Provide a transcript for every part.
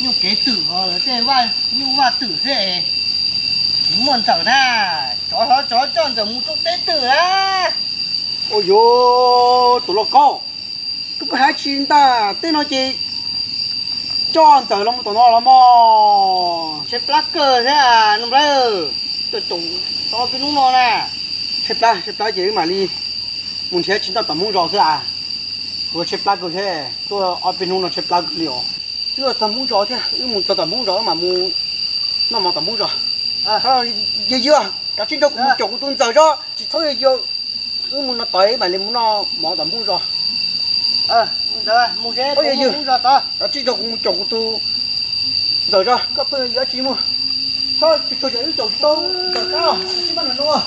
Nyuj kev twm os, tej vaj nyuj vaj twm xwb es tsis muaj ntxawm na. Tsov hov tsov coj ntxawm mus rau teb twm na. Ua yuav tus lauj kaub, koj pheej hais tsis ntag, tej no ces coj ntxawm los mus tom no los mog. Tshaib plab kawg thiab Nuj Nplhaib, tuaj caum tau ob peb hnub no na. Tshaib plab, tshaib plab ces wb mam li mus nrhiav tsis ntoj tom Hmoob zos xwb a. Kuv tshaib plab kawg thiab, tuaj ob peb hnub no tshaib plab kawg li os. Twb txog Hmoob zos thiab, wb mus txog tom Hmoob zos wb mam mus noj mov tom Hmoob zos. Yog yog, kav tsij nrog kuv mus caum kuv tus ntxawm zog, tsis txhob yog yog, wb mus no tod wb mam li mus noj mov tom Hmoob zos. Kav tsij nrog kuv mus caum kuv tus ntxawm zog, koj pheej yuav tsis muaj, txhob tsuag tsuag ces wb caum tsis tau ntxawm kab los tsis maj nram nua.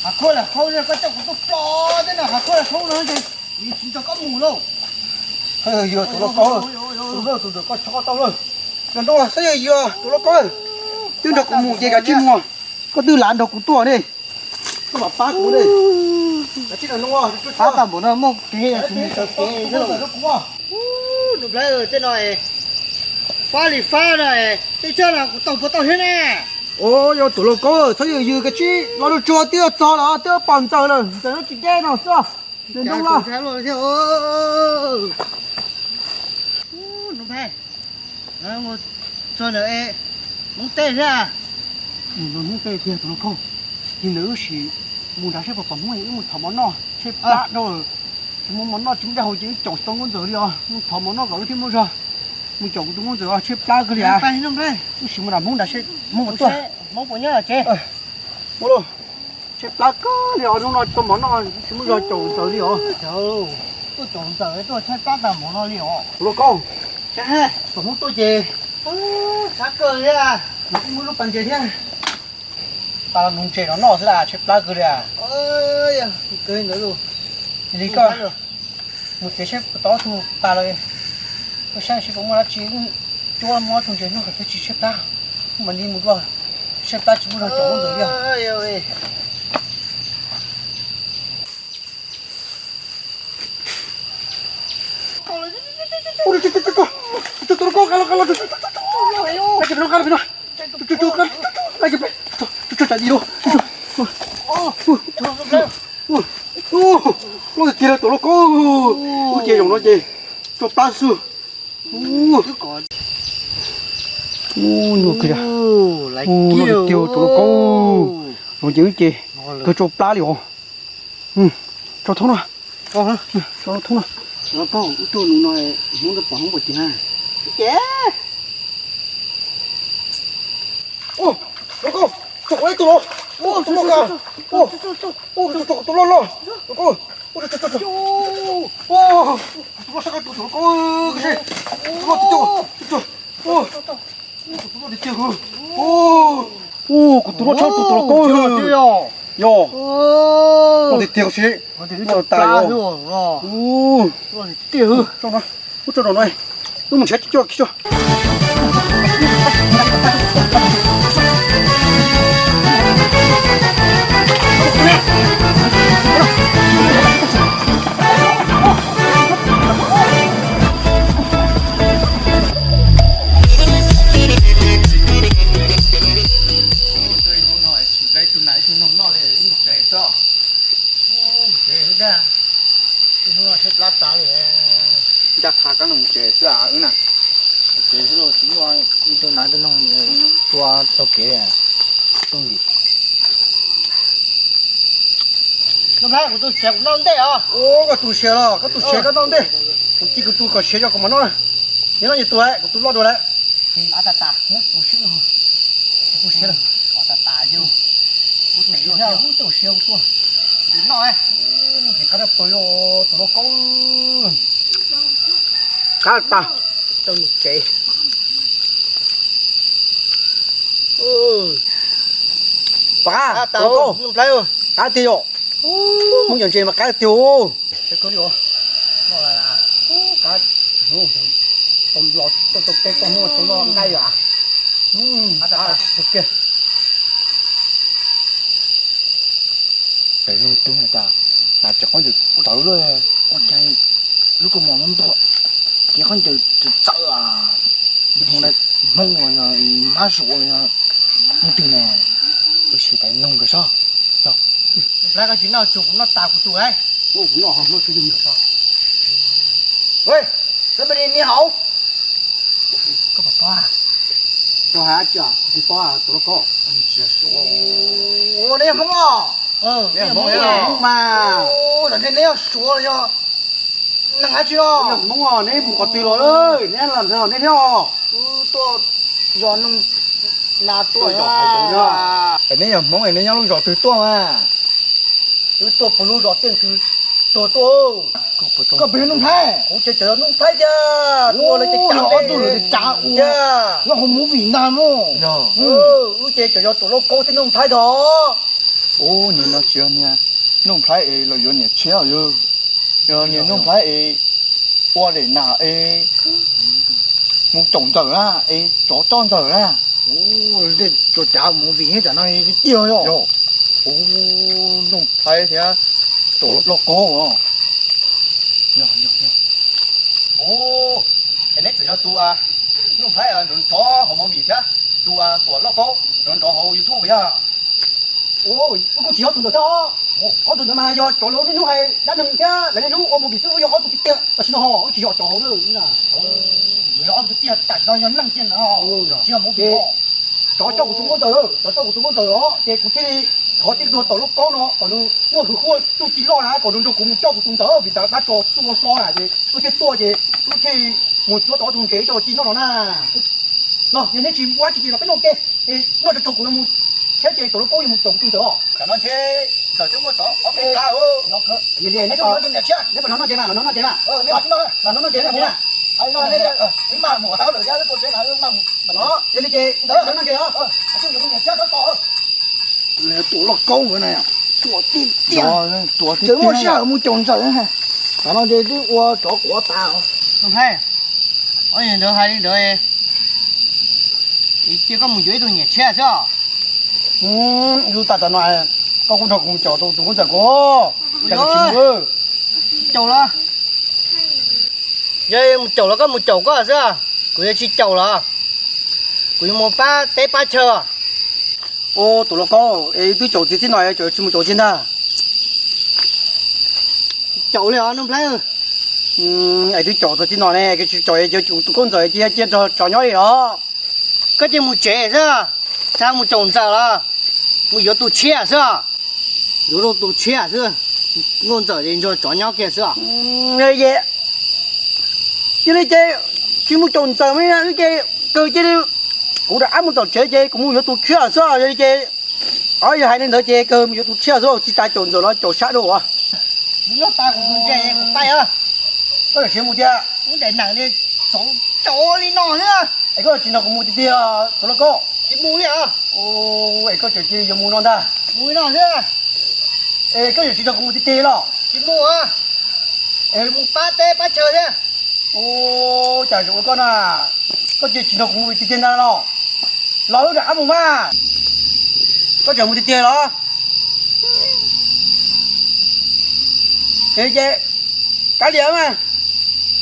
Hav khuab lam khaub, koj coj kuv tuaj plob tej no hav khuab lam khaub no ces kuv yuav tsis nrog koj mus lauj. Yog tus lauj kaub, tus ntawm koj tso tau lawm. Nrog nrog xwb yog tus lauj kaub, twb nrog kuv mus ces kav tsij mus, koj twb lav nrog kuv tuaj ne, koj mam pab kuv ne. Kav tsij nrog nrog, pab tau npaum no muaj kev tsis mus txawv kev xwb lauj. Nuj Nplhaib, tej no fab li fab no, tej tsawg no kuv tau puas tau thiab na. Ua yog tus lauj kaub, txhob yws yws, kav tsij los tsuag tsuag, twb txog lawm, twb pom ntxawm lawm, ntxawm no tsis deb no xwb. Nws ntoo los. Nuj Nplhaib, txog ntawm Hmoob teb thiab. Mus Hmoob teb tiag tus lauj kaub, ces ntawd wb sim mus nrad saib puas pom Hmoob, wb mus thov mov noj, tshaib plab dhau lawm. Tsis muaj mov noj tsis muaj dab haus ces wb caum tsis tau nkauj ntxawm li os, mus thov mov noj kom wb thiaj muaj zog. Mus caum kuv tus nkauj ntxawm os, tshaib plab kawg li as. Wb sim mus nram Hmoob nrad saib Hmoob puas tuaj. Mus lauj, tshaib plab kawg li os, hnub no tsis tau mov noj tsis muaj zog caum ntxawm li os. Tuaj caum ntxawm tuaj tshaib plab tag npaum no li os. Tus lauj kaub, pom Hmoob tuaj ces sab kawg thiab, nws kuj muaj lub pas ntses thiab. Pas los nug ntses no noj xwb las, tshaib plab kawg li as. Li koj mus tsev saib puas tau ob tug pas los, koj saib saib puas muaj dab tsi, cuab muab ob tug ntses noj kom thiaj tsis tshaib plab, mam li mus dua, tshaib plab tsis muaj zog caum nkauj ntxawm li os. Loj tiag tiag tus lauj kaub, ub ces zaum no ces tsau plab xwb. Nyuaj kawg, loj tiag tiag tus lauj kaub, zaum no ces wb ces kawg tsau plab li os. Tso thoob no, tso thoob no. Lauj kaub, wb tuaj nus no Hmoob twb pom Hmoob puas ceev na. Ces lauj kaub, tso kuv ib tug los, tus loj kawg, tus loj loj, lauj kaub, tus loj sab kawg tus lauj kaub, tus loj tiag tiag, tus loj tiag tiag, kuv tus loj tshaj tus lauj kaub, yog loj tiag tiag si, tas yog, ub, tso no, wb tso no, wb mus nrhiav tsis cuag kiag tso. Ib hnub no tsis nqa ib tug nas ib tug noog noj li, wb mus tsev xwb. Mus tsev dag, ib hnub no tshaib plab tas li. Ncaj qha kab noog mus tsev xwb wb na. Mus tsev xwb los tsis muaj ib tug nas ib tug noog tua taug kev. Nuj Nplhaib, kuv tus siav kuv noj ntej os. Koj tus siav los, koj tus siav koj noj ntej. Kuv cia kuv tus kom siav yog kuv mam noj. Nyias noj nyias tus lawm, kuv tus loj dua lawm. Av tas tas, muab tus siav, kuv tus siav lawm. Av tas tas yog, kuv tus siav, kuv tus siav kuv tua. Noj, qab dab tsi yog tus lauj kaub. Qab tas, tau mus tsev. Pom qab, tus lauj kaub, qab tiag yom. Hmoob cov ntses mas qab tiag. Qab, los tau tau teb tau muaj tau noj nqaij yom. Qab tiag. Pem lub twb no cas Nas tseem khaub ncaws txawv luaj. Ua cas lub kaus mom no ntuag, ces khaub ncaws txawv txawv a. Hmoob los yog mab suav los yog leej twg ne? Wb sim tais nug nkawd saib. Lawv koj tsis noj tsuag kuv noj tas kuv tus lauj. Kuv noj ho noj tsuag yog nkawd saib. Ej, koj pom ne hauv? Koj pom pob? Koj hais tsis tsis pob tus lauj kaub. Ua, neb yog Hmoob os? Neb yog Hmoob mas. Tam neb yog Suav los yog neeg dab tsi no? Yog Hmoob os, neb mus qhov twg los, neb lam ntawd neb thiab os. Wb tuaj zov noog nas tuaj. Es neb yog Hmoob es neb nyob lub zos twg tuaj mas? Wb tuaj puag lub zos Tiaj Ntxwv tuag tuaj. Koj puas yog Nuj Nplhaib? Kuv ces cov yog Nuj Nplhaib tiag. Ua lawv ces cav ob tug lawv ces cav ua. Yog hauv movie ntag no. Wb ces cov yog tus lauj kaub thiab Nuj Nplhaib ntag. Ub, niag no tsis yog niag Nuj Nplhaib es los yuav niam tshiab yog, yog niag Nuj Nplhaib es ua daim nas es mus caum ntxawm na, es tsov coj ntxawm na. Ub, tej cav movie tam no tiag yog. Ub, Nuj Nplhaib thiab tus lauj kaub. Ub, es neb tseem yog tus Nuj Nplhaib nrov nrov hauv movie thiab tus tus lauj kaub nrov nrov hauv YouTube yog? Wb kuj tsis yog tus ntawd thiab. Ob tug ntawd mas yog cov lawv niaj hnub hais dab neeg thiab lawv niaj hnub ua movie xwb, wb yog ob tug tiag tiag tam sim no ho wb tsis yog tsov hauv na. Yog ob tug tiag tam sim no yog neeg tiag no, tsis yog movie. Tsov coj kuv tus nkauj ntxawm, tsov coj kuv tus nkauj ntxawm os, ces kuv thiaj li thov tej tug tau lauj kaub no kom nws muaj hwj huaj txuj ci loj na kom nws nrog kuv mus coj kuv tus ntxawm vim tas dab tsov tuaj hlo na ces wb thiaj tuaj ces wb thiaj mus cuab tau ob tug ntses coj los ci noj no na. No yog neb tsis ua dab tsi ces los peb noj ke, es noj tso tso kuv yuav mus thiab ces tus lauj kaub yuav mus caum kuv tus ntxawm os. Tam no ntshe ntxawm twb muaj tsov ob peb kab. Neb puas hnov noj ntses mas, los noj noj ntses mas. Los noj noj ntses mas. Yog li ces ntxawm noj ntses os. Tus lauj kaub nkawd na, tuam tiag tiag, tseem muaj sij hawm mus caum ntxawm. Tam no ces twb ua tsov quav tas. Nuj Nplhaib, ob yawg ntawd hais li ntawd, cia koj mus yuav ib tug niam tshiab xwb os. Yus tas tam no koj kuj nrog kuv mus caum tus nkauj ntxawm kuv. Caum los, yog mus caum los koj mus caum koj xwb, kuv yuav tsis caum los, kuv yuav mus pab teb pab chaw. Ua tus lauj kaub, es twb caum txiv txib no, caum tsis mus caum txiv ntag. Caum li os Nuj Nplhaib. Es twb caum txiv txib no ne, tsis caum tus nkauj ntxawm cia cia nrog tsov nyob li os. Koj cia mus tsev xwb, txhob mus caum ntxawm los, mus yuav tus tshiab xwb. Yuav tus tshiab xwb, nkauj ntxawm nrog tsov nyob kiag xwb. Yog li ces tsis mus caum ntxawm mas ces kawg cia li, kuv rov qab mus tom tsev ces kuv mus yuav tus tshiab xwb. Yog li ces, o, yog hais li ntawd ces kawg mus yuav tus tshiab xwb, tsis tas caum ntxawm los caum sab dua. Nws noj tas kuv tus ntses kuv pais os. Koj yuav tsis mus tiag? Lub daim nees li txaus caum li no thiab. Es koj yuav tsis nrog kuv mus tiag tiag tus lauj kaub? Tsis mus li os. Es koj tseem cia li yuav mus no ntag. Mus li no thiab. Es koj yuav tsis nrog kuv mus tiag tiag los? Tsis mus. Es mus pab teb pab chaw thiab. Ua cas zoo ua koj na, koj cia tsis nrog kuv mus tiag tiag ntag los? Los wb rov qab mus mas. Koj tseem mus tiag tiag los? Es ces kav liam mas,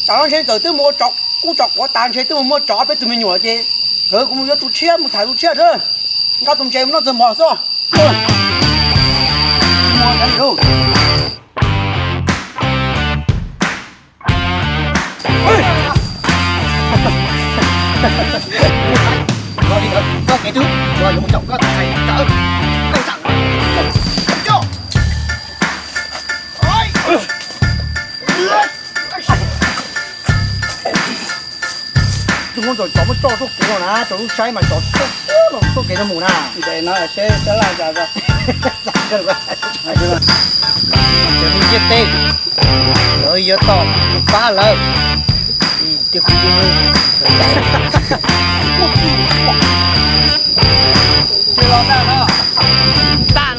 tsam no ntshe ntxawm twb mus ua tsov kub tsov quav tas, ntshe twb mus muaj tsov peb tug me nyuam ces, kuv mus yuav tus tshiab mus tham tus tshiab xwb, nqa tus ntses mus noj txog mov xwb. Tus nkauj ntxawm tsov muab coj tuaj kuv no na, rau lub saib mas tsov tuaj los tuaj kev no mus na. Ntes no seb sab laj cas. Cov neeg ntiaj teb, lawv yuav tau pab lawv. Tias kuv yuav mus. Ces los tag no, tag